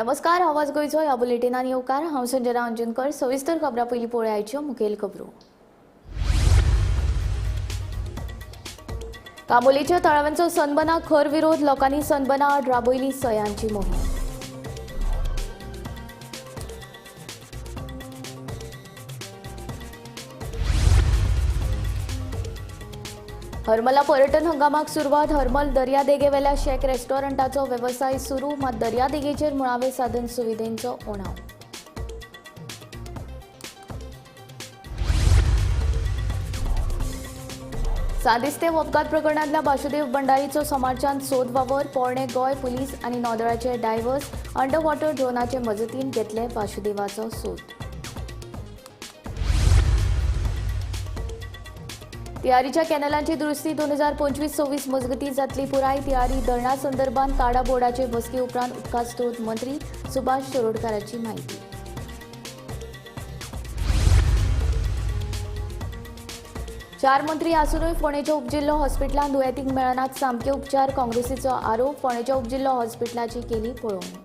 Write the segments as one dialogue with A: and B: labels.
A: नमस्कार, आवाज गोंयचो ह्या बुलेटिनान येवकार. हांव संजना अंजनकर. सविस्तर खबरां पयलीं पळोवया मुखेल खबरो. कांबोलीच्या तळाव्यांचो सनबना खर विरोध, लोकांनी सनबना आड राबयली सयांची मोहीम. हरमला पर्यटन हंगामाक सुरवात. हरमल दर्यादेगेवेल्या शेक रेस्टॉरंटाचो वेवसाय सुरू, मात दर्यादेगेचेर मुळावे साधन सुविधेंचो उणाव. सांदिस्तेव अपघात प्रकरणांतल्या वासुदेव भंडारीचो सोमारच्यान सोद वावर. पोरणे गोंय पुलीस आनी नौदळाचे डायव्हर्स अंडरवॉटर ड्रोनाचे मजतीन घेतले वासुदेवाचो सोद. तियारीच्या कॅनलांची दुरुस्ती 2025-26 मजगती जातली पुराय. तियारी धरणा संदर्भात काडा बोर्डाचे बसके उपरांत उदका स्रोत मंत्री सुभाष शिरोडकाराची माहिती. चार मंत्री आसूनय फोंडेच्या उपजिल्हो हॉस्पिटलांत दुयेंतींक मेळनात सामके उपचार, काँग्रेसीचो आरोप. फोंडेच्या उपजिल्हो हॉस्पिटलाची केली पळोवणी.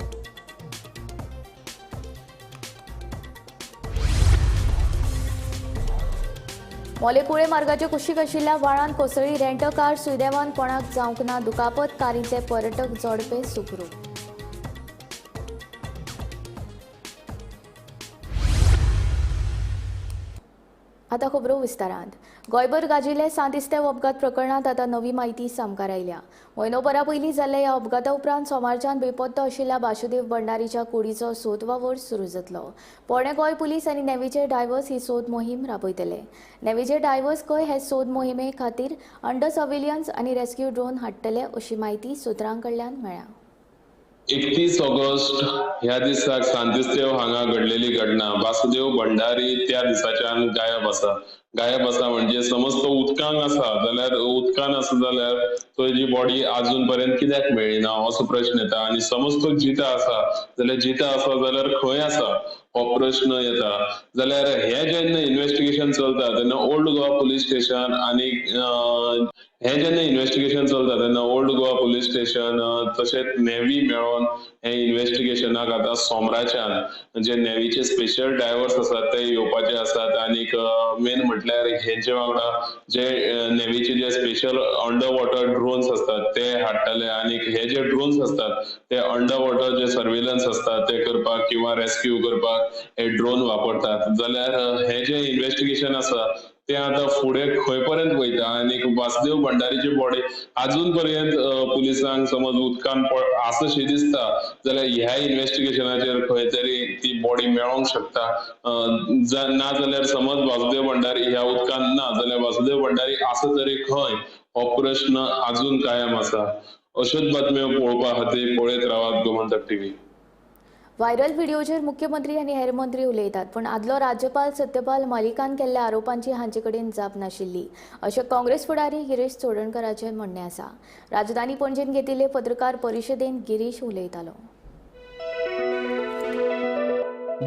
A: मोलेकुळे मार्गाचे कुशीक आशिल्ल्या व्हाळान कोसळ्ळी रेंट कार, सुदैवान कोणाक जावंक ना दुखापत, कारींतले पर्यटक जोडपे सुखरूप. आतां खबरो विस्तारांत. गोंयभर गाजिल्ले सांतिस्तेव अपघात प्रकरणांत आतां नवी माहिती सामकार आयल्या. म्हयनोभरा पयलीं जाल्ल्या ह्या अपघाता उपरांत सोमारच्यान बेपत्तो आशिल्ल्या वासुदेव भंडारीच्या कुडीचो सोद वावर सुरू जातलो. पोरणे गोंय पुलीस आनी नेव्हीचे डायव्हर्स ही सोद मोहीम राबयतले. नेव्हीचे डायव्हर्स खंय हे सोद मोहिमे खातीर अंडर सर्वेलन्स आनी रेस्क्यू ड्रोन हाडटले अशी माहिती सुत्रां कडल्यान मेळ्ळ्या.
B: 31 ऑगस्ट ह्या दिसाक सांतिस्तेव हांगा घडलेली घटना. वासुदेव भंडारी त्या दिसाच्यान गायब आसा. गायब आसा म्हणजे समज तो उदकांत आसा जाल्यार, उदकान आसा जाल्यार तुजी बॉडी अजून पर्यंत कित्याक मेळ्ळी ना असो प्रश्न येता. आनी समज तो जिता आसा जाल्यार, जिता आसा जाल्यार खंय आसा हो प्रश्न येता. जाल्यार हे जेन्ना इन्वेस्टिगेशन चलता तेन्ना ओल्ड गोवा पुलीस स्टेशन आनी हे जेन्ना इन्वेस्टिगेशन चलता तेन्ना ओल्ड गोवा पुलीस स्टेशन तशेंच नेव्ही मेळोन हे इन्वेस्टिगेशनाक आतां सोमराच्यान जे नेव्हीचे स्पेशल डायव्हर्स आसात ते येवपाचे आसात. आनीक मेन म्हटल्यार हेंचे वांगडा जे नेव्हीचे जे स्पेशल अंडर वॉटर ड्रोन्स आसतात ते हाडटले. आनीक हे जे ड्रोन्स आसतात ते अंडर वॉटर जे सर्वेलन्स आसतात ते करपाक किंवा रेस्क्यू करपाक हे ड्रोन वापरतात. जाल्यार हे जे इन्वेस्टिगेशन आसा ते आतां फुडें खंय पर्यंत वयता आनी वासुदेव भंडारीची बॉडी अजून पर्यंत पुलिसांक समज उदकान आसा शी दिसता जाल्यार ह्या इन्वेस्टिगेशनाचेर खंय तरी ती बॉडी मेळोंक शकता. ना जाल्यार समज वासुदेव भंडारी ह्या उदकान ना जाल्यार वासुदेव भंडारी आसा तरी खंय हो प्रश्न अजून कायम आसा. अश्योच बातम्यो पळोवपा खातीर पळयत रावात गोमंतक टीव्ही.
A: व्हायरल व्हिडिओचेर मुख्यमंत्री आनी हेर मंत्री उलयतात, पूण आदलो राज्यपाल सत्यपाल मलिकान केल्ल्या आरोपांची हांचे कडेन जाप नाशिल्ली अशें काँग्रेस फुडारी गिरीश चोडणकराचें म्हणणें आसा. राजधानी पणजेन घेतिल्ले पत्रकार परिशदेंत गिरीश उलयतालो.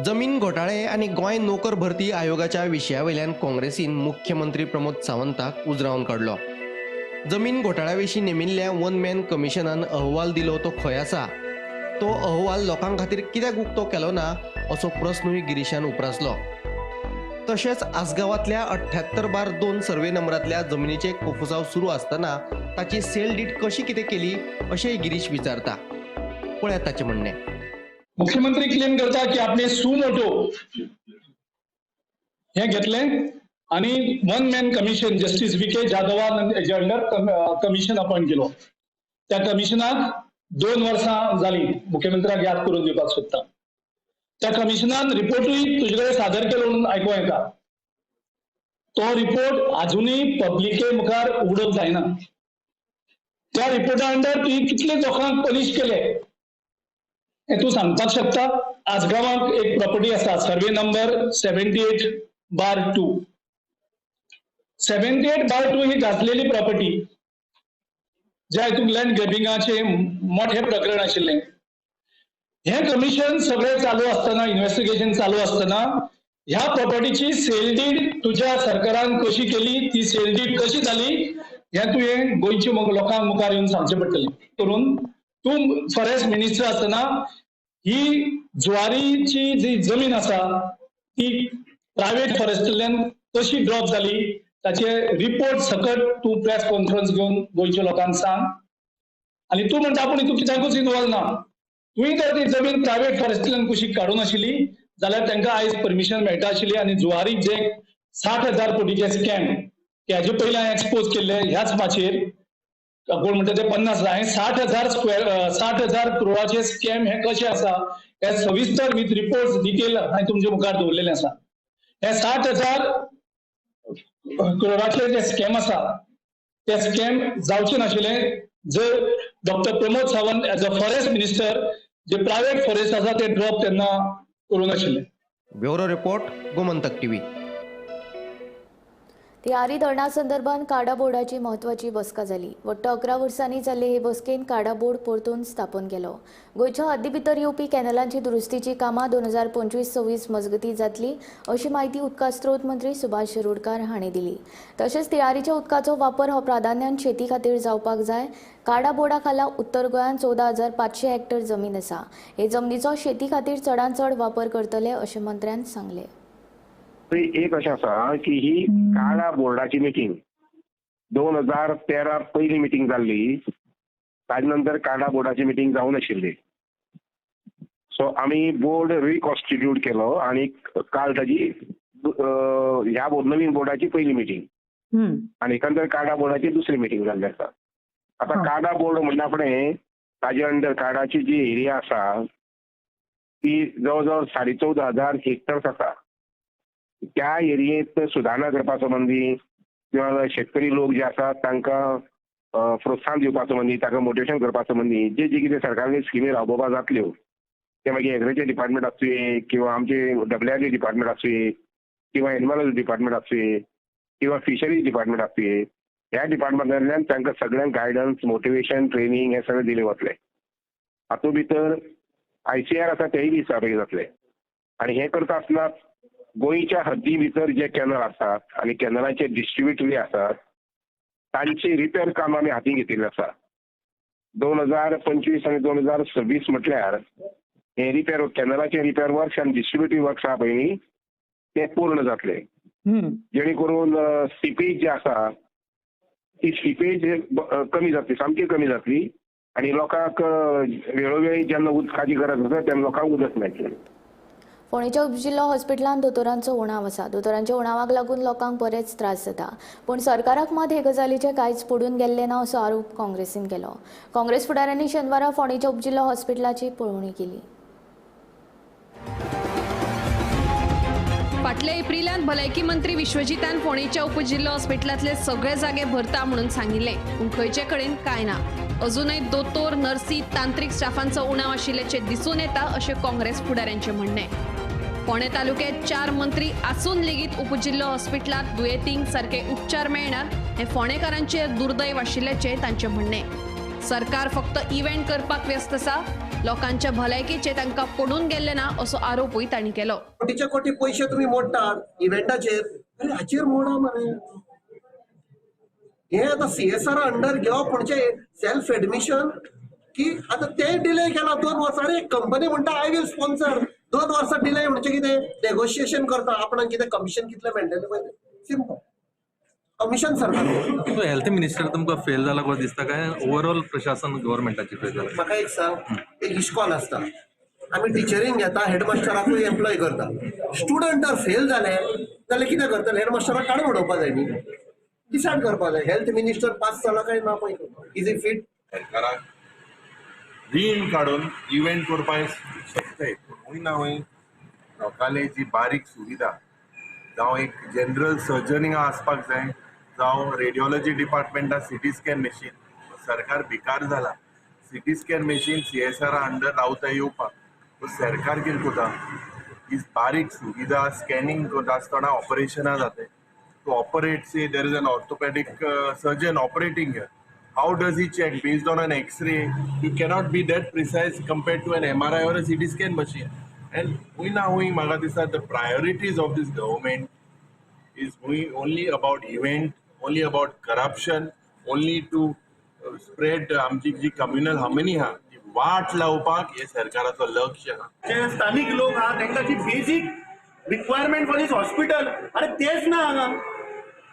C: जमीन घोटाळे आनी गोंय नोकर भरती आयोगाच्या विशया वयल्यान काँग्रेसीन मुख्यमंत्री प्रमोद सावंताक उजरावन काडलो. जमीन घोटाळ्या विशीं नेमिल्ल्या वन मॅन कमिशनान अहवाल दिलो तो खंय आसा, तो अहवाल लोकां खातीर कित्याक उक्तो केलो ना असो प्रस्नूय गिरीशान उप्रासलो. तशेंच आसगांवांतल्या 78/2 सर्वे नंबरांतल्या जमनीचे कोफुसांव सुरू आसतना ताची सेल डीड कशी कितें केली अशेंय गिरीश विचारता. पळयात ताचें म्हणणें.
D: मुख्यमंत्री क्लेम करता की आपणे सुमोटो हें घेतलें आनी one man commission justice V K जाधवान हेजे अंडर कमिशन अपॉयंट केलो. त्या कमिशनाक 2 वर्सां जाली. मुख्यमंत्र्याक याद करून दिवपाक सोदता. त्या कमिशनान रिपोर्टूय तुजे कडेन सादर केलो म्हणून आयकूंक येता. तो रिपोर्ट आजुनूय पब्लिके मुखार उगडप जायना. त्या रिपोर्टा अंडर तुवें कितले लोकांक पनिश केले हें तूं सांगपाक शकता. आसगांवांत एक प्रॉपर्टी आसा, सर्वे नंबर 78/2. 78/2 ही गाजलेली प्रॉपर्टी ज्या हितून लँड ग्रॅबिंगाचे मोठे प्रकरण आशिल्लें. हें कमिशन सगळें चालू आसतना, इन्वेस्टिगेशन चालू आसतना ह्या प्रॉपर्टीची सेल डीड तुज्या सरकारान कशी केली, ती सेल डीड कशी जाली हें तुवें गोंयच्या लोकांक मुखार येवन सांगचें पडटलें. करून तूं फॉरेस्ट मिनिस्टर आसतना ही ज्वारीची जी जमीन आसा ती प्रायव्हेट फॉरेस्टल्यान कशी ड्रॉप जाली ताचे रिपोर्ट सकट तूं प्रेस कॉन्फरन्स घेवन गोंयच्या लोकांक सांग. आनी तूं म्हणटा आपूण हितून कित्याकूच इनवॉल्व ना. तुवें जर ती जमीन प्रायव्हेट फॉरेस्टल्यान कुशीक काडूंक नाशिल्ली जाल्यार तांकां आयज परमिशन मेळटा आशिल्ली. आनी जुवारीक जे 60,000 कोटीचे स्कॅम हाजे पयलीं हांवें एक्सपोज केल्ले ह्याच माचयेर, कोण म्हणटा ते 50,000, हांवें 60,000 करोडाचे स्कॅम हे कशे आसा हे सविस्तर विथ रिपोर्ट्स डिटेल हांवें तुमचे मुखार दवरलेले आसा. हे 60,000 करोडाचे जे स्कॅम आसा ते स्कॅम जावचे नाशिल्ले जर doctor Pramod Sawant as a forest minister J private forest आसा ते ड्रॉप तेन्ना करूं नाशिल्ले.
C: Bureau report, Gomantak TV.
A: Tillari dharna संदर्भात काडा बोर्डाची म्हत्वाची बसका जाली. वट्ट 11 वर्सांनी जाल्ले हे बसकेन काडा बोर्ड परतून स्थापन केलो. गोंयच्या हद्दी भितर येवपी कॅनलांची दुरुस्तीची कामां 2025-26 मजगतीं जातली अशी म्हायती उदका स्रोत मंत्री सुभाष शिरोडकार हांणी दिली. तशेंच तिळारीच्या उदकाचो वापर हो प्राधान्यान शेती खातीर जावपाक जाय. काडा बोर्डा खाला उत्तर गोंयांत 14,500 हेक्टर जमीन आसा. हे जमनीचो शेती खातीर चडांत चड वापर करतले अशें मंत्र्यान सांगलें.
E: एक अशें आसा की ही काडा बोर्डाची मिटींग 2013 पयली मिटींग जाल्ली, ताजे नंतर काडा बोर्डाची मिटींग जावंक नाशिल्ली. सो आमी बोर्ड रिकॉन्स्टिट्यूट केलो आनी काल ताजी ह्या नवीन बोर्डाची पयली मिटींग आनी एकंदर काडा बोर्डाची दुसरी मिटींग जाल्ली आसा. आतां काडा बोर्ड म्हणटा फुडें ताजे अंडर काडाची जी एरिया आसा ती जवळ जवळ 14,500 हेक्टर्स आसा. त्या एरियेंत सुदारणा करपा संबंदी किंवा शेतकरी लोक जे आसात तांकां प्रोत्साहन दिवपा संबंदी, तांकां मोटिवेशन करपा संबंदी जे जे कितें सरकारान स्किमी राबोवपा जातल्यो ते मागीर एग्रीकल्चर डिपार्टमेंट आसुये किंवा आमचे डब्ल्यू डिपार्टमेंट आसुये किंवा एनिमल डिपार्टमेंट आसुये किंवा फिशरीज डिपार्टमेंट आसुये, ह्या डिपार्टमेंटांतल्यान तांकां सगळ्यांक गायडन्स, मोटिवेशन, ट्रेनींग हें सगळें दिलें वतलें. हातूंत भितर ICR आसा तेय बी सहभागी जातले. आनी हें करता आसतना गोंयच्या हद्दी भितर जे कॅनल आसात आनी कॅनलाचे डिस्ट्रिब्युटरी आसात तांची रिपेर काम आमी हातीन घेतिल्लें आसा. 2025 आनी 2026 म्हटल्यार हे रिपेर कॅनलाचे रिपेर वर्क्स आनी डिस्ट्रिब्युटरी वर्क्स आहा पळय न्ही ते पूर्ण जातले, जेणे करून सिपेज जे आसा ती सिपेज कमी जातली, सामकी कमी जातली आनी लोकांक वेळोवेळी जेन्ना उदकाची गरज आसा तेन्ना लोकांक उदक मेळटलें.
A: फोंडेच्या उपजिल्लो हॉस्पिटलांत दोतोरांचो उणाव आसा. दोतोरांच्या उणावाक लागून लोकांक बरेच त्रास जाता, पूण सरकाराक मात हे गजालीचें कांयच पडून गेल्लें ना असो आरोप काँग्रेसीन केलो. काँग्रेस फुडाऱ्यांनी शेनवारा फोंडेच्या उपजिल्लो हॉस्पिटलाची पळोवणी केली.
F: फाटल्या एप्रिलांत भलायकी मंत्री विश्वजितान फोंडेच्या उपजिल्लो हॉस्पिटलांतले सगळे जागे भरता म्हणून सांगिल्लें, पूण खंयचे कडेन कांय ना. अजूनय दोतोर, नर्सी, तांत्रिक स्टाफांचो उणाव आशिल्ल्याचें दिसून येता अशें काँग्रेस फुडाऱ्यांचें म्हणणें. फोंडें तालुक्यात 4 मंत्री आसून लेगीत उपजिल्लो हॉस्पिटलांत दुयेंतींक सारके उपचार मेळना हें फोंडेकारांचें दुर्दैव आशिल्ल्याचें तांचें म्हणणें. सरकार फक्त इव्हेंट करपाक व्यस्त आसा, लोकांच्या भलायकेचें तांकां पडून गेल्लें ना असो आरोपूय तांणी केलो.
G: कोटीचे कोटी पयशे तुमी मोडटात इव्हेंटाचेर, आरे हाचेर मोडा मरे. हे आतां CSR under घेवप म्हणजे सेल्फ एडमिशन की आतां ते डिले केला 2 वर्सां. अरे कंपनी म्हणटा I will sponsor, 2 वर्सां डिले म्हणजे कितें नेगोशिएशन करता आपणाक कितें कमिशन कितलें मेळटलें पळय, सिंपल कमिशन सरकार.
H: हेल्थ मिनिस्टर तुमकां फेल जाला कसो दिसता काय ओवरऑल प्रशासन गव्हर्मेंटाचेर फेल जाला?
G: म्हाका एक सांग, एक इश्कॉल आसता, आमी टिचरींक घेता, हेडमास्टराकूय एम्प्लॉय करता. स्टुडंट जर फेल जाले जाल्यार कितें करतले? हेडमास्टराक काडून उडोवपा जाय न्ही, डिसायड करपा जाय. हेल्थ मिनिस्टर पास जाला काय ना पळय, is he fit?
I: सरकाराक रीण काडून इव्हेंट करपाक शकताय, पूण खंय ना खंय लोकांले जी बारीक सुविधा जावं एक जनरल सर्जन हिंगा आसपाक जाय, जावं रेडियोलॉजी डिपार्टमेंटान सिटी स्कॅन मशीन, सरकार भिकार जाला. CT scan machine CSR under रावता येवपाक, पूण सरकार कितें करता ही बारीक सुविधा स्कॅनिंग करता आसतना ऑपरेशनां जाता. To operate, say there is an orthopedic surgeon operating here. How does he check? Based on an X-ray, you cannot be that precise compared to an MRI or a CT scan machine. And we now, म्हाका दिसता the priorities of this government is only about event, only about corruption, only to spread आमची जी communal harmony हा, जी वाट लावपाक हे सरकाराचो लक्ष ना.
J: जे स्थानीक लोक आहा तांकां जी basic requirement for this hospital अरे तेच ना हांगा.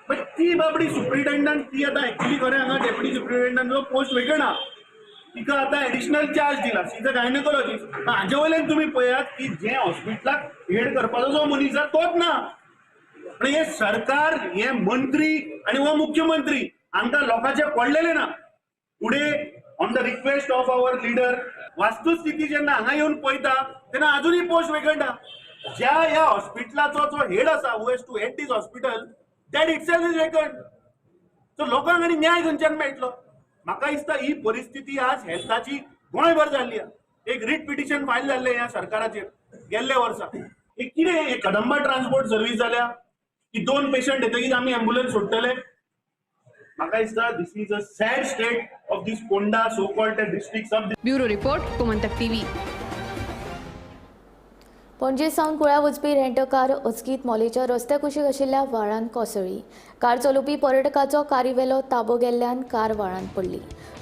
J: बट ती बाबडी सुप्रिटेंडंट ती आतां एक्चुली खरें हांगा डेप्युटी सुप्रिटेंडंटचो पोस्ट वेकंट आहा, तिका आतां एडिशनल चार्ज दिला. शी is a gynaecologist. हाजे वयल्यान तुमी पळयात की जे हॉस्पिटलाक हेड करपाचो जो मनीस आहा तोच ना. पण हे सरकार, हे मंत्री आनी हो मुख्यमंत्री हांकां लोकांचे पडलेले ना. Today on the request of our leader वास्तुस्थिती जेन्ना हांगा येवन पळयता तेन्ना अजुनूय पोस्ट वेकंट आहा. ज्या ह्या हॉस्पिटलाचो जो हेड आसा, who has to head this hospital, that itself is vacant. So लोकांक आनी न्याय खंयच्यान मेळटलो? म्हाका दिसता ही परिस्थिती आज हेल्थाची गोंयभर जाल्ली आहा. एक रीट पिटिशन फायल जाल्लें ह्या सरकाराचेर गेल्ल्या वर्सा. हे कितें हे कदंबा ट्रान्सपोर्ट सर्वीस जाल्या की 2 पेशंट येतकीच आमी एम्बुलन्स सोडटले? म्हाका दिसता this is a sad state of this Ponda so called district sub.
F: Bureau report, Gomantak TV.
A: Panaji सावन कुळ्या वचपी रेंट कार अचकीत मोलेच्या रस्त्या कुशीक आशिल्ल्या व्हाळान कोसळ्ळी. कार चलोवपी पर्यटकाचो कारीवेलो ताबो गेल्ल्यान कार व्हाळान पडली.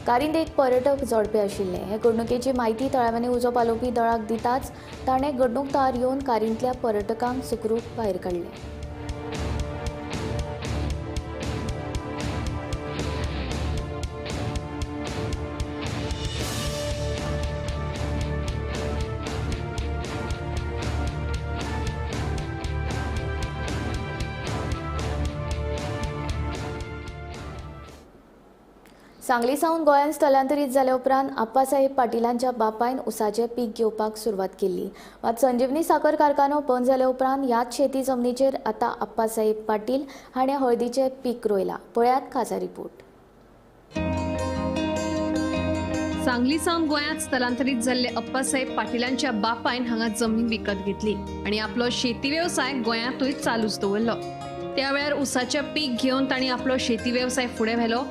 A: कारींत एक पर्यटक जोडपे आशिल्ले. हे घडणुकेची म्हायती थळाव्यांनी उजो पालोवपी दळाक दिताच ताणें घडणूक थळार येवन कारींतल्या पर्यटकांक सुखरूप भायर काडले. सांगली सावन गोंयांत स्थलांतरीत जाल्या उपरांत आप्पासाहेब पाटिलांच्या बापायन उसाचें पीक घेवपाक सुरवात केल्ली. मात संजीवनी साखर कारखानो बंद जाल्या उपरांत ह्याच शेती जमनीचेर आतां आप्पासाहेब पाटील हाणें हळदीचें पीक रोयलां. पळयात खासा रिपोर्ट.
F: सांगली सावन गोंयांत स्थलांतरीत जाल्ले अप्पासाहेब पाटिलांच्या बापायन हांगा जमीन विकत घेतली आनी आपलो शेती वेवसाय गोंयांतूय चालूच दवरलो. त्या वेळार उसाचें पीक घेवन तांणी आपलो शेती वेवसाय फुडें व्हेलो.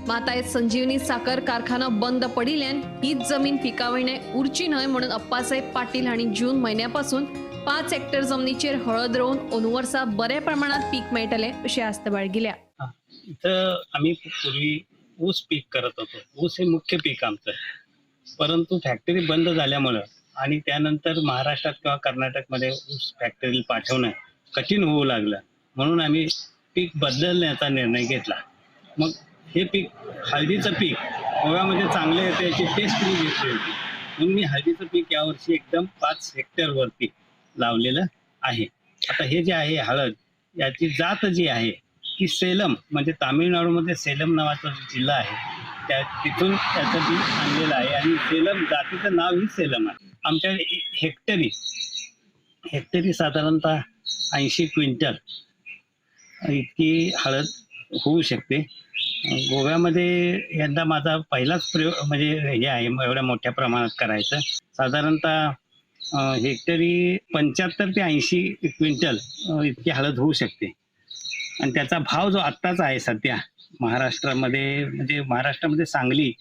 F: मात आयज संजीवनी साखर कारखानो बंद पडिल्ल्यान हीच जमीन पिकावळणे उरची न्हय म्हणून अप्पासाहेब पाटील हांणी जून म्हयन्या पासून 5 हेक्टर जमनीचेर हळद रोवन अंदू वर्सा बऱ्या प्रमाणात पीक मेळटलें अशी आस्त बाळगिल्या.
K: इथं आम्ही पूर्वी ऊस पीक करत होतो. ऊस हे मुख्य पीक आमचं, परंतु फॅक्टरी बंद झाल्यामुळं आणि त्यानंतर महाराष्ट्रात किंवा कर्नाटकमध्ये ऊस फॅक्टरी पाठवणं कठीण होऊ लागलं, म्हणून आम्ही पीक बदलण्याचा निर्णय घेतला. मग हे पीक हळदीचं पीक गोव्यामध्ये चांगले येते याची टेस्ट मी घेतली होती, म्हणून मी हळदीचं पीक यावर्षी एकदम 5 हेक्टरवरती लावलेलं आहे. आता हे जे आहे हळद, याची जात जी आहे ती सेलम, म्हणजे तामिळनाडूमध्ये सेलम नावाचा जो जिल्हा आहे त्या तिथून त्याचं बी आणलेलं आहे आणि सेलम जातीचं नाव ही सेलम आहे. आमच्या हेक्टरी साधारणतः 80 क्विंटल इतकी हळद होऊ शकते. गोव्यामध्ये यंदा माझा पहिलाच प्रयोग म्हणजे हे आहे एवढ्या मोठ्या प्रमाणात करायचं. साधारणतः हेक्टरी 75 ते 80 क्विंटल इतकी हळद होऊ शकते आणि त्याचा भाव जो आत्ताचा आहे सध्या महाराष्ट्रामध्ये, म्हणजे महाराष्ट्रामध्ये सांगली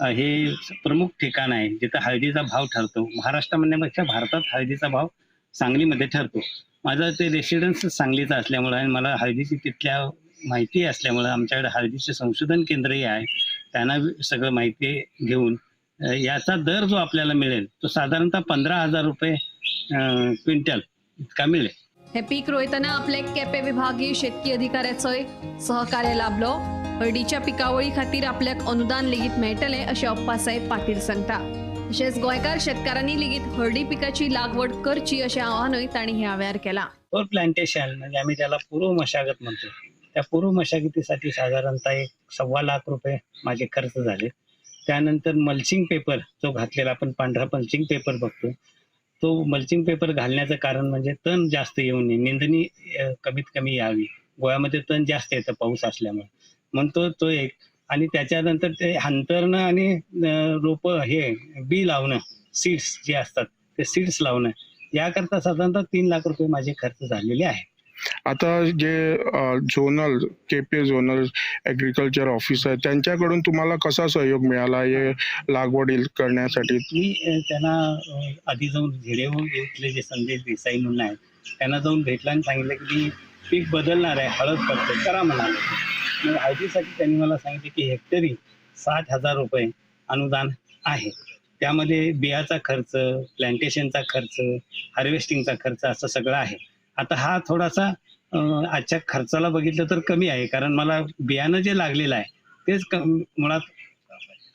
K: हे प्रमुख ठिकाण आहे जिथं हळदीचा भाव ठरतो. महाराष्ट्र म्हणण्यापेक्षा भारतात हळदीचा भाव सांगलीमध्ये ठरतो. माझं ते रेसिडेन्स सांगलीचा असल्यामुळं आणि मला हळदीची तिथल्या माहिती असल्यामुळं आमच्याकडे हळदीचे संशोधन केंद्रही आहे, त्यांना सगळं माहिती घेऊन याचा दर जो आपल्याला मिळेल तो साधारणतः 15,000 रुपये क्विंटल इतका मिळेल.
F: हे पीक रोयतना आपले केपे विभागीय शेतकी अधिकाऱ्याचोय सहकार्य लाभलो. हळदीच्या पिकावळी खातीर आपल्याक अनुदान लेगीत मेळटलें अशें अप्पासाहेब पाटील सांगता. तशेंच गोंयकार शेतकारांनी लेगीत हळदी पिकाची लागवड करची अशें आवाहनूय तांणी ह्या वेळार केलां.
K: प्लांटेशन म्हणजे आम्ही त्याला पूर्व मशागत म्हणतो. त्या पूर्व मशागतीसाठी साधारणतः 1.25 लाख रुपये माझे खर्च झाले. त्यानंतर मल्चिंग पेपर जो घातलेला आपण पांढरा मल्चिंग पेपर बघतो, तो मल्चिंग पेपर घालण्याचं कारण म्हणजे तण जास्त येऊ नये, निंदणी कमीत कमी यावी. गोव्यामध्ये तण जास्त येतं पाऊस असल्यामुळे, म्हणून तो एक. आणि त्याच्यानंतर ते अंतरणं आणि रोपं हे बी लावणं, सीड्स जे असतात ते सीड्स लावणं, याकरता साधारणतः 3 लाख रुपये माझे खर्च झालेले आहे.
L: आता जे zonal K P zonal agriculture officer त्यांच्याकडून तुम्हाला कसा सहयोग मिळाला हे लागवड करण्यासाठी?
K: मी त्यांना आधी जाऊन झेडेव इथले जे संदेश देसाई म्हणून आहेत त्यांना जाऊन भेटला आणि सांगितलं की मी पीक बदलणार आहे, हळद करतो करा म्हणाले. मग हळदीसाठी त्यांनी मला सांगितले की हेक्टरी 60,000 रुपये अनुदान आहे. त्यामध्ये बियाचा खर्च, प्लांटेशनचा खर्च, हार्वेस्टिंगचा खर्च असं सगळं आहे. आता हा थोडासा आजच्या खर्चाला बघितलं तर कमी आहे, कारण मला बियाणं जे लागलेलं आहे तेच मुळात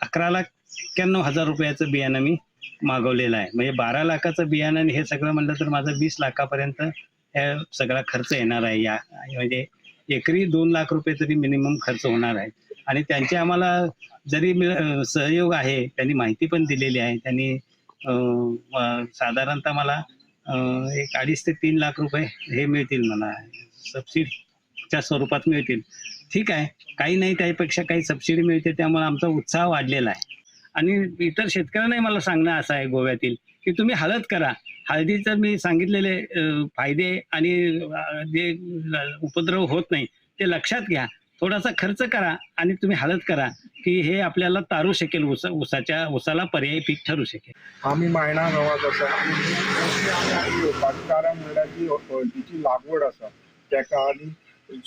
K: 11,91,000 रुपयाचं बियाणं मी मागवलेलं आहे. म्हणजे 12 लाखाचं बियाणं आणि हे सगळं म्हटलं तर माझं 20 लाखापर्यंत हे सगळा खर्च येणार आहे. या म्हणजे एकरी 2 लाख रुपये तरी मिनिमम खर्च होणार आहे. आणि त्यांचे आम्हाला जरी सहयोग आहे, त्यांनी माहिती पण दिलेली आहे. त्यांनी साधारणतः मला एक 2.5 ते 3 लाख रुपये हे मिळतील, मला सबसिडीच्या स्वरूपात मिळतील. ठीक आहे, काही नाही त्यापेक्षा काही सबसिडी मिळते, त्यामुळे आमचा उत्साह वाढलेला आहे. आणि इतर शेतकऱ्यांनाही मला सांगणं असं आहे गोव्यातील की तुम्ही हळद करा. हळदीचं मी सांगितलेले फायदे आणि जे उपद्रव होत नाही ते लक्षात घ्या, थोडासा खर्च करा आणि तुम्ही हळद करा की हे आपल्याला तारू शकेल, उसाला पर्यायी पीक ठरू शकेल.
L: आम्ही मायणा गांवांत आसा आनी मोस्टली येवपाचें कारण म्हणल्यार जी हळदीची लागवड आसा तेका आनी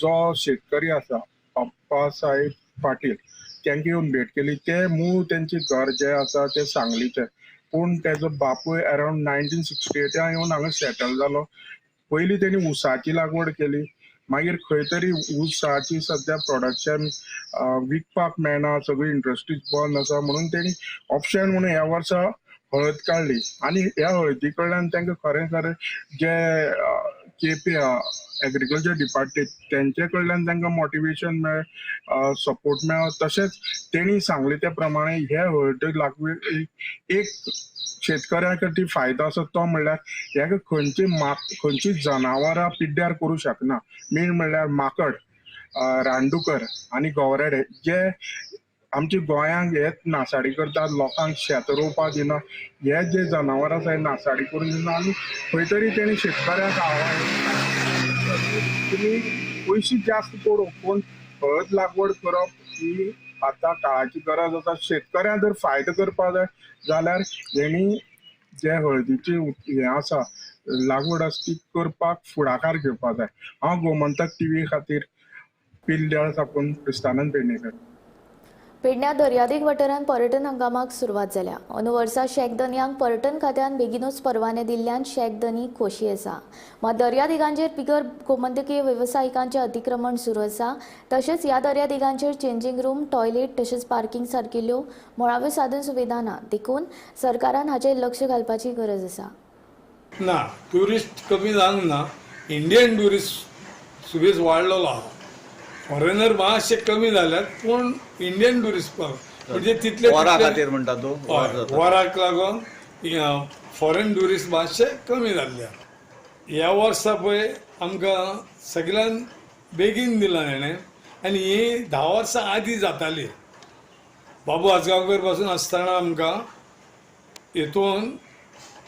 L: जो शेतकरी आसा अप्पा साहेब पाटील तांकां येवन भेट केली. ते मूळ तेंचे घर जे आसा ते सांगलीचे, पूण तेजो बापूय अरावंड 1968 येवन हांगा सेटल जालो. पयलीं तेणी ऊसाची लागवड केली, मागीर खंय तरी ऊसाची सद्या प्रोडक्शन विकपाक मेळना, सगळी इंडस्ट्रीज बंद आसा म्हणून तेणी ऑप्शन म्हणून ह्या वर्सा हळद काडली. आनी ह्या हळदी कडल्यान तांकां खरें खरें जे केपी एग्रीकल्चर डिपार्टमेंट तेंचे कडल्यान तांकां मोटिवेशन मेळ्ळें, सपोर्ट मेळ्ळो. तशेंच तेणी सांगलें त्या प्रमाणे हे हळदी लागवड एक शेतकऱ्या खातीर फायदो आसा तो म्हणल्यार ह्या खंयची जनावरां पिड्ड्यार करूं शकना. मेन म्हणल्यार माकड, रानडुकर आनी गवरेडे जे आमच्या गोंयांक हे नासाडी करतात, लोकांक शेत रोवपाक दिना, हे जे जनावरां आसा हे नासाडी करून दिना. आनी खंय तरी तेणी शेतकऱ्यांक आव्हान तुमी पयशे जास्त पडूं पूण हळद लागवड करप ही आतां काळाची गरज आसा. शेतकऱ्यांक जर फायदो करपाक जाय जाल्यार हेणी जे हळदीची हें आसा लागवड आसा ती करपाक फुडाकार घेवपाक जाय. हांव गोमंतक टीव्ही खातीर पिल्ल्याळ साकून क्रिस्तानंद पेडणेकर.
A: पेडण्या दर्यादेग वाठारांत पर्यटन हंगामाक सुरवात जाल्या. अंदू वर्सा शॅक धनयांक पर्यटन खात्यान बेगीनूच परवाने दिल्ल्यान शॅक धनी खोशी आसा. मात दर्यादेगांचेर बिगर गोमंतकीय वेवसायिकांचें अतिक्रमण सुरू आसा. तशेंच ह्या दर्यादेगांचेर चेंजींग रूम, टॉयलेट तशेंच पार्किंग सारकिल्ल्यो मुळाव्यो साधन सुविधा ना, देखून सरकारान हाचेर लक्ष घालपाची गरज आसा.
M: ना ट्युरिस्ट कमी जावंक ना, इंडियन ट्युरिस्ट सुबेज वाडलेलो आहा. फॉरेनर मातशे कमी जाल्यात पूण इंडियन ट्युरिस्ट म्हणजे तितले
N: वरा खातीर म्हणटा तूं,
M: वराक लागून फॉरेन ट्युरिस्ट मातशे कमी जाल्ले. ह्या वर्सा पळय आमकां सगळ्यान बेगीन दिलां हेणें आनी ही 10 वर्सां आदीं जाताली. बाबू आजगांवकर पासून आसतना आमकां हितून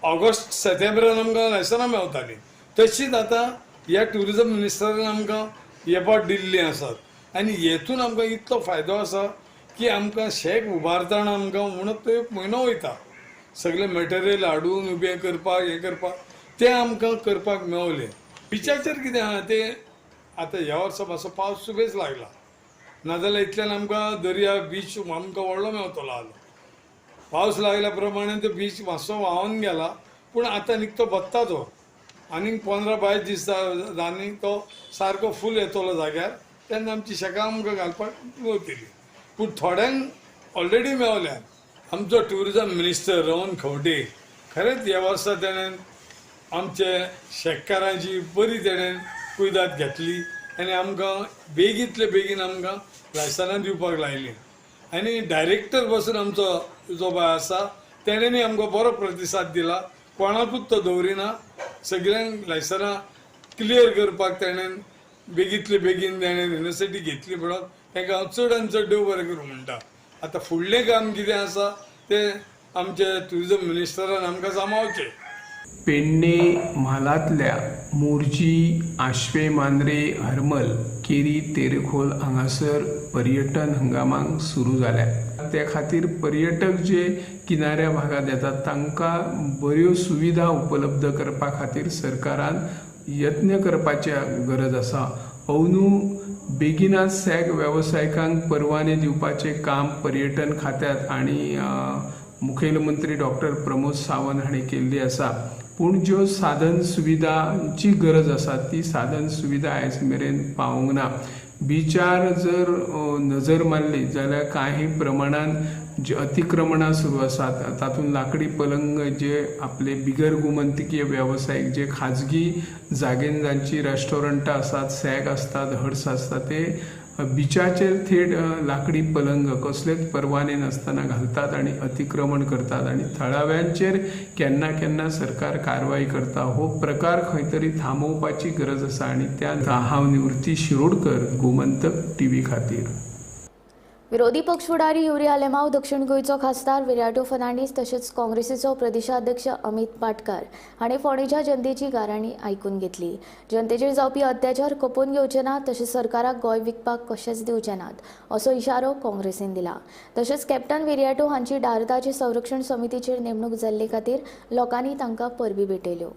M: ऑगस्ट सप्टेंबरान आमकां लायसनां मेवतालीं. तशीच आतां ह्या ट्युरिजम मिनिस्टरान आमकां हे पाट दिल्ली आसात आनी हेतून आमकां इतलो फायदो आसा की आमकां शेक उबारतना आमकां म्हणून तो एक म्हयनो वयता, सगळें मटेरियल हाडून उबें करपाक हें करपाक तें आमकां करपाक मेवलें. बिचाचेर कितें आहा तें आतां ह्या वर्सा मातसो पावस सुबेज लागला, नाजाल्यार इतल्यान आमकां दर्या बीच आमकां व्हडलो मेवतलो आहलो. पावस लागल्या प्रमाणे तो बीच मातसो व्हांवन गेला, पूण आतां निकतो भत्ता तो आनीक 15-22 दीस आनी तो सारको फूल येतलो जाग्यार, तेन्ना आमची शेकां आमकां घालपाक मेवतली. पूण थोड्यांक ऑलरेडी मेवल्या. आमचो ट्युरिजम मिनिस्टर रोहन खंवटे खरेंच ह्या वर्सा तेणें आमचे शेतकारांची बरी तेणें कुयदाद घेतली आनी आमकां बेगींतले बेगीन आमकां लायसनां दिवपाक लायलीं. आनी डायरेक्टर पासून आमचो जो बाय आसा तेणेनूय आमकां बरो प्रतिसाद दिला, कोणाकूच तो दवरिना, सगळ्यांक लायसनां क्लियर करपाक तेणें बेगींतले बेगीन तेणें युनिवर्सिटी घेतली म्हणून तांकां हांव चड आनी चड देव बरें करूं म्हणटा. आतां फुडलें काम कितें आसा तें आमचे ट्युरिजम मिनिस्टरान आमकां सांबाळचें.
O: पेडणे म्हालांतल्या मोरजी, आश्वे, मांद्रे, हरमल, केरी, तेरेखोल हांगासर पर्यटन हंगामाक सुरू जाल्या. त्या खातीर पर्यटक जे किनाऱ्या भागांत येतात तांकां बऱ्यो सुविधा उपलब्ध करपा खातीर सरकारान यत्न करपाची गरज आसा. अंदू बेगिनात सॅक वेवसायिकांक परवाने दिवपाचें काम पर्यटन खात्यांत आनी मुखेलमंत्री डॉक्टर प्रमोद सावंत हांणी केल्ली आसा. पूण ज्यो साधन सुविधांची गरज आसा ती साधन सुविधा आयज मेरेन पावूंक ना. बिचार जर नजर मारली जाल्यार काही प्रमाणान जी अतिक्रमणां सुरू आसात तातूंत लाकडी पलंग जे आपले बिगर गोमंतकीय वेवसायीक जे खाजगी जागेन जांची रेस्टॉरंटां आसात, सॅक आसतात, हट्स आसतात ते बिचाचेर थेट लाकडी पलंग कसलेच परवाने नासतना घालतात आनी अतिक्रमण करतात आनी थळाव्यांचेर केन्ना केन्ना सरकार कारवाय करता. हो प्रकार खंय तरी थांबोवपाची गरज आसा आनी त्या हांव निवृत्ती शिरोडकर, गोमंतक टीव्ही खातीर.
A: विरोधी पक्ष फुडारी युरी आलेमाव, दक्षिण गोंयचो खासदार विरियाटो फर्नांडीस तशेंच काँग्रेसीचो प्रदेशाध्यक्ष अमित पाटकार हांणी फोंडेच्या जनतेची गाराणी आयकून घेतली. जनतेचेर जावपी अत्याचार खपोवन घेवचे ना तशेंच सरकाराक गोंय विकपाक कशेंच दिवचे नात असो इशारो काँग्रेसीन दिला. तशेंच कॅप्टन विरियाटो हांची डार्दाचे संरक्षण समितीचेर नेमणूक जाल्ले खातीर लोकांनी तांकां परबी भेटयल्यो.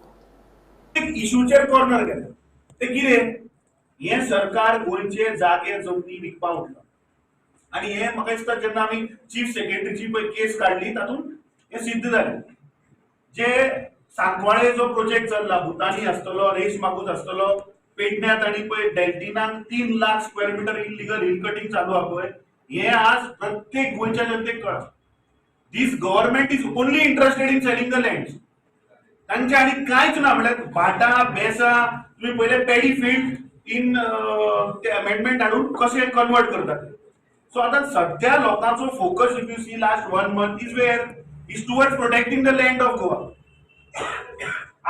J: इशूचेर कॉर्नर केले ते कितें, हें सरकार गोंयचे जागे जमनी विकपाक उठलां आनी हे म्हाका दिसता जेन्ना आमी चीफ सेक्रेटरीची पळय केस काडली तातूंत हें सिद्ध जालें. जे सांकवाळे जो प्रोजेक्ट चल्ला, भुतानी आसतलो, रेस मागूज आसतलो, पेडण्यात आनी पळय डेल्टिनाक 3 lakh square metre illegal hill cutting चालू आहा पळय, हें आज प्रत्येक गोंयच्या जनतेक कळ्ळां. This government is only interested in selling the land. तांचे आनी कांयच ना, म्हणल्यार भाटां बेसां तुमी पयले पॅडी फिल्ड इन ते अमेंडमेंट हाडून कशें कन्वर्ट करतात. सो आतां सद्या लोकांचो focus if you see last 1 month is where is towards protecting the land of Goa.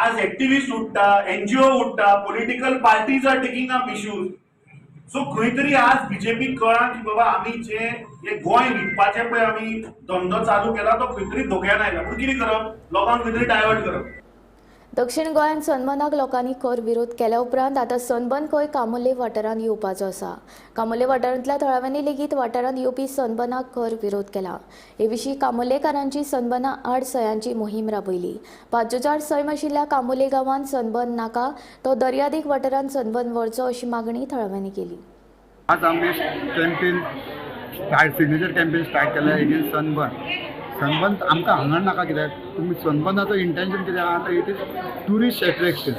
J: आज एक्टिविस्ट उठ्ठा, एनजीओ उठ्ठा, political parties are taking up issues. So खंय तरी आज बीजेपी कळ्ळां की बाबा आमी जे हे गोंय विकपाचें पळय आमी धंदो चालू केला तो खंय तरी धोक्यान आयला. पूण कितें करप, लोकांक खंय तरी डायवर्ट करप.
A: दक्षिण गोंयांत सनबर्नाक लोकांनी खर विरोध केल्या उपरांत आतां सनबर्न खंय कामुर्ले वाठारांत येवपाचो आसा. कामुर्ले वाठारांतल्या थळाव्यांनी लेगीत वाठारांत येवपी सनबर्नाक खर विरोध केला. हे विशीं कामुर्लेकारांची सनबर्ना आड सयांची मोहीम राबयली. पांचोचार सैम आशिल्ल्या कामुर्ले गांवांत सनबर्न नाका, तो दर्यादेग वाठारांत सनबर्न व्हरचो अशी मागणी थळाव्यांनी केली.
N: आज आमी कॅम्पेन सिग्नेचर कॅम्पेन स्टार्ट केला एगेन्स्ट सनबर्न. सनबर्न आमकां हांगा नाका, कित्याक तुमी सनबर्नाचो इंटेन्शन कितें आहा आतां, it is tourist attraction.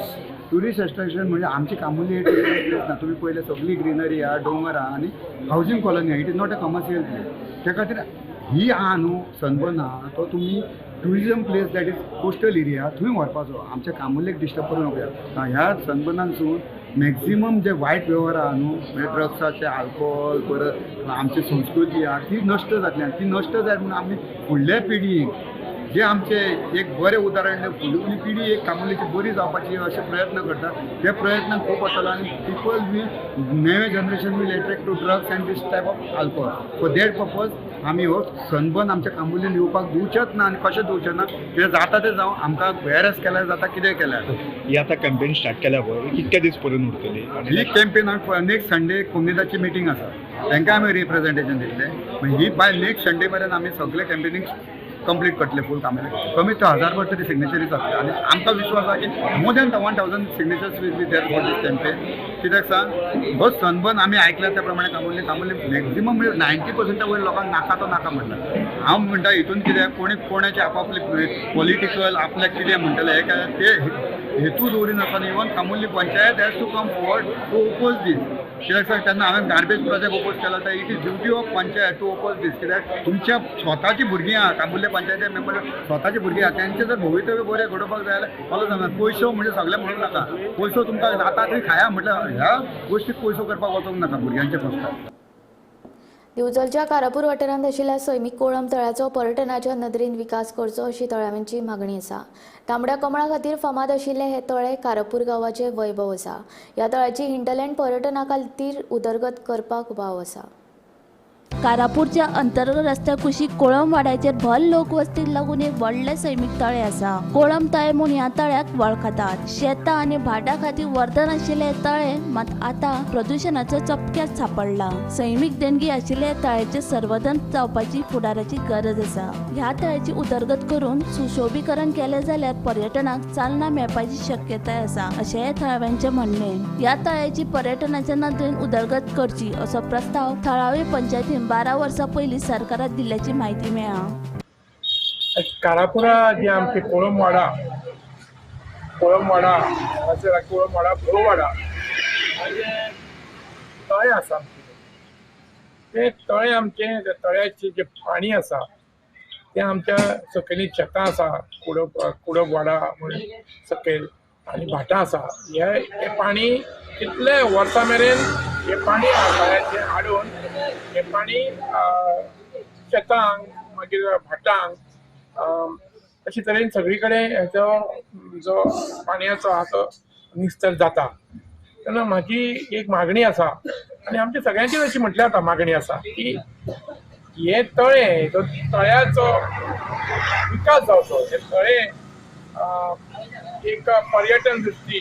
N: Tourist attraction म्हणजे आमची कामुर्ली टुरिस्ट प्लेस ना. तुमी पयले सगळी ग्रिनरी आहा, दोंगर आहा आनी हावजींग कॉलनी आहा. It is not a commercial place. त्या खातीर ही आहा न्हू सनबर्न आहा तो तुमी tourism place that is coastal area थंय व्हरपाचो, आमच्या कामुर्लेक डिस्टर्ब करूं नाका. ह्या सनबर्नांतसून मॅक्झिमम जे वायट वेव्हार आहा न्हू, म्हणजे ड्रग्साचे, आल्कोहोल, परत आमची संस्कृती आहा ती नश्ट जातली. आनी ती नश्ट जायत म्हणून आमी फुडल्या पिढीक जे आमचे एक बरें उदाहरण, फुडली पिढी एक कामुर्लेची बरी जावपाची अशे प्रयत्न करता, ते प्रयत्न खूब आसतलो आनी पिपल will, नवें generation will attract to drugs and this type of alcohol. For that purpose आमी हो सनबर्न आमच्या कामुर्लेन येवपाक दिवचेच ना आनी कशें दिवचें ना, कितें जाता तें जावं, आमकां हॅरेस केल्यार जाता, कितें केल्यार.
P: ही आतां कॅम्पेन स्टार्ट केल्या पळय, कितके दीस पर्यंत उरतली
N: ही कॅम्पेन? नेक्स्ट संडे कोमुनिदादची मिटींग आसा, तांकां आमी रिप्रेझेंटेशन दितले. ही बाय नेक्स्ट संडे पर्यंत आमी सगळे कॅम्पेनींग कंप्लीट करतले फूल कामुर्ले. कमीत कमी 1000 तरी सिग्नेचरी जातले आनी आमकां विश्वास आहा की more than 1000 signatures will be there for this campaign. कित्याक सांग, हो सनबर्न आमी आयकल्या त्या प्रमाणे कामुर्ले कामुर्ले मॅक्झिमम म्हणजे 90% वयर लोकांक नाका तो नाका म्हणटा. हांव म्हणटा हितून कितें कोणी कोणाचे आपापले पॉलिटिकल आपल्याक कितें म्हणटले हे काय ते हेतू दवरिनासतना even Camurlim panchayat has to come forward to oppose this. कित्याक सांग, तेन्ना हांवें गार्बेज प्रोजेक्ट ओपोज केला, तर it is duty of panchayat to oppose this. कित्याक तुमच्या स्वताची भुरगीं आहा, कामुर्ले पंचायती मेंबर स्वताची भुरगीं आहा, तेंचे जर भवितव्य बरें घडोवपाक जाय जाल्यार follow जावंक जाय. पयसो म्हणजे सगळें म्हणूंक नाका, पयसो तुमकां जाता थंय खाया म्हटल्यार ह्या गोश्टीक पयसो करपाक वचूंक नाका भुरग्यांच्या कश्टान.
A: दिवचलच्या कारापूर वाठारांत आशिल्ल्या सैमीक कोळंब तळ्याचो पर्यटनाच्या नदरेन विकास करचो अशी थळाव्यांची मागणी आसा. तांबड्या कमळा खातीर फामाद आशिल्ले हे तळे कारापूर गांवाचे वैभव आसा. ह्या तळ्याची हिंटरलँड पर्यटना खातीर उदरगत करपाक वाव आसा.
Q: कारापूरच्या अंतर्गत रस्त्या कुशीक कोळंब वाड्याचेर भर लोकवस्तीक लागून एक व्हडलें सैमीक तळें आसा. कोळंब तळें म्हूण ह्या तळ्याक वळखतात. शेतां आनी भाटां खातीर वरदान आशिल्लें हें तळें मात आतां प्रदुशणाचो चपक्यात सांपडलां. सैमीक देणगी आशिल्ल्या तळ्याचें संवर्धन जावपाची फुडाराची गरज आसा. ह्या तळ्याची उदरगत करून सुशोभीकरण केलें जाल्यार पर्यटनाक चालना मेळपाची शक्यताय आसा अशें थळाव्यांचें म्हणणें. ह्या तळ्याची पर्यटनाच्या नदरेन उदरगत करची असो प्रस्ताव थळावे पंचायतीन 12 वर्सां पयलीं सरकाराक दिल्ल्याची म्हायती मेळ्ळा.
L: कारापुरा जे आमचे कोळंबवाडा कोळंबवाडा हांगासर कोळंबवाडा भोववाडा हाजें तळें आसा आमचें. तें तळें आमचें त्या तळ्याचें जें पाणी आसा तें आमच्या सकयलीं शेतां आसा, कुडपवाडा म्हूण सकयल आनी भाटां आसा. हें पाणी कितले वर्सां मेरेन हें पाणी तळ्याचें हाडून हें पाणी शेतांक मागीर भाटांक अशे तरेन सगळी कडेन हेचो जो पाणयाचो आहा तो निस्तर जाता. तेन्ना म्हाजी एक मागणी आसा आनी आमच्या सगळ्यांचीच अशी म्हटल्यार जाता मागणी आसा की हे तळें जो तळ्याचो विकास जावचो, हे तळें एक पर्यटन दृश्टी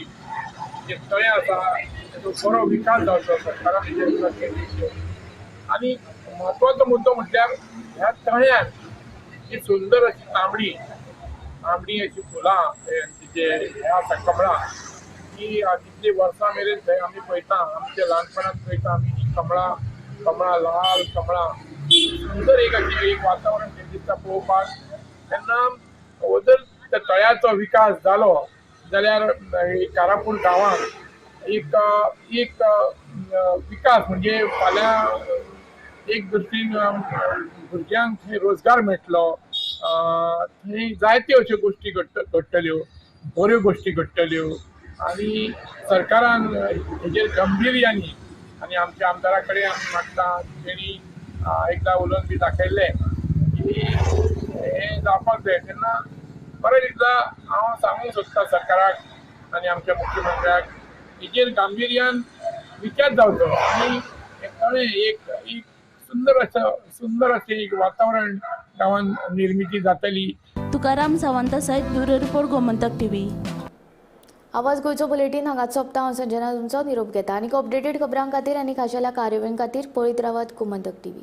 L: जे तळें आसा तेजो बरो विकास जावचो सरकारान हेजेर. आनी म्हत्वाचो मुद्दो म्हटल्यार ह्या तळ्यान जी सुंदर अशी तांबडी तांबडी अशी फुलां जे हे आसा कमळां ती कितलीं वर्सां मेरेन थंय आमी पळयता, आमच्या ल्हानपणांत पळयता आमी ही कमळां कमळां लाल कमळां सुंदर एक अशें एक वातावरण थंय दिसता पळोवपाक. तेन्ना जर त्या तळ्याचो विकास जालो जाल्यार कारापूर गांवांत एक एक विकास म्हणजे फाल्यां एक दृश्टीन भुरग्यांक थंय रोजगार मेळटलो, थंय जायत्यो अश्यो गोश्टी घडटल्यो, बऱ्यो गोश्टी घडटल्यो. आनी सरकारान हेजेर गंभीर्यानी आनी आमच्या आमदारा कडेन आमी मागता तेणी एकदां उलोवन बी दाखयल्लें की हें जावपाक जाय. तेन्ना परत एकदां हांव सांगूंक सोदता सरकाराक आनी आमच्या मुख्यमंत्र्याक हेजेर गांभिर्यान विचार जावचो आनी तळें एक एक सुंदर असं सुंदर अशें एक वातावरण गांवांत निर्मिती जातली.
Q: तुकाराम सावंता सयत ब्युरो रिपोर्ट, गोमंतक टीव्ही.
A: आवाज गोंयचो बुलेटीन हांगाच सोंपता. हांव संजना तुमचो निरोप घेता. आनी अपडेटेड खबरां खातीर आनी खाशेल्या कार्यावळीं खातीर पळयत रावात गोमंतक टीव्ही.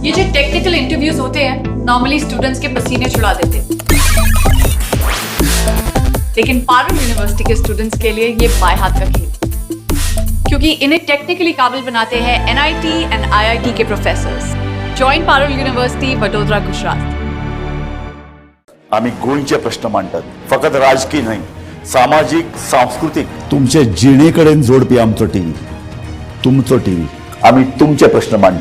R: ये जो टेक्निकल इंटरव्यूज होते हैं नॉर्मली स्टूडेंट्स के पसीने छुड़ा देते हैं, लेकिन Parul university K students K लिए ये बाएं हाथ का खेल, क्योंकि इन्हें टेक्निकली काबिल बनाते हैं NIT and IIT K professors. Join Parul university, Vadodara, Gujarat.
S: आम्ही गोंयचे प्रश्न मांडटात, फकत राजकीय न्हय, सामाजीक, सांस्कृतीक, तुमचे जिणे कडेन जोडपी आमचो टीव्ही, तुमचो टीव्ही. आम्ही तुमचे प्रश्न मांडटात.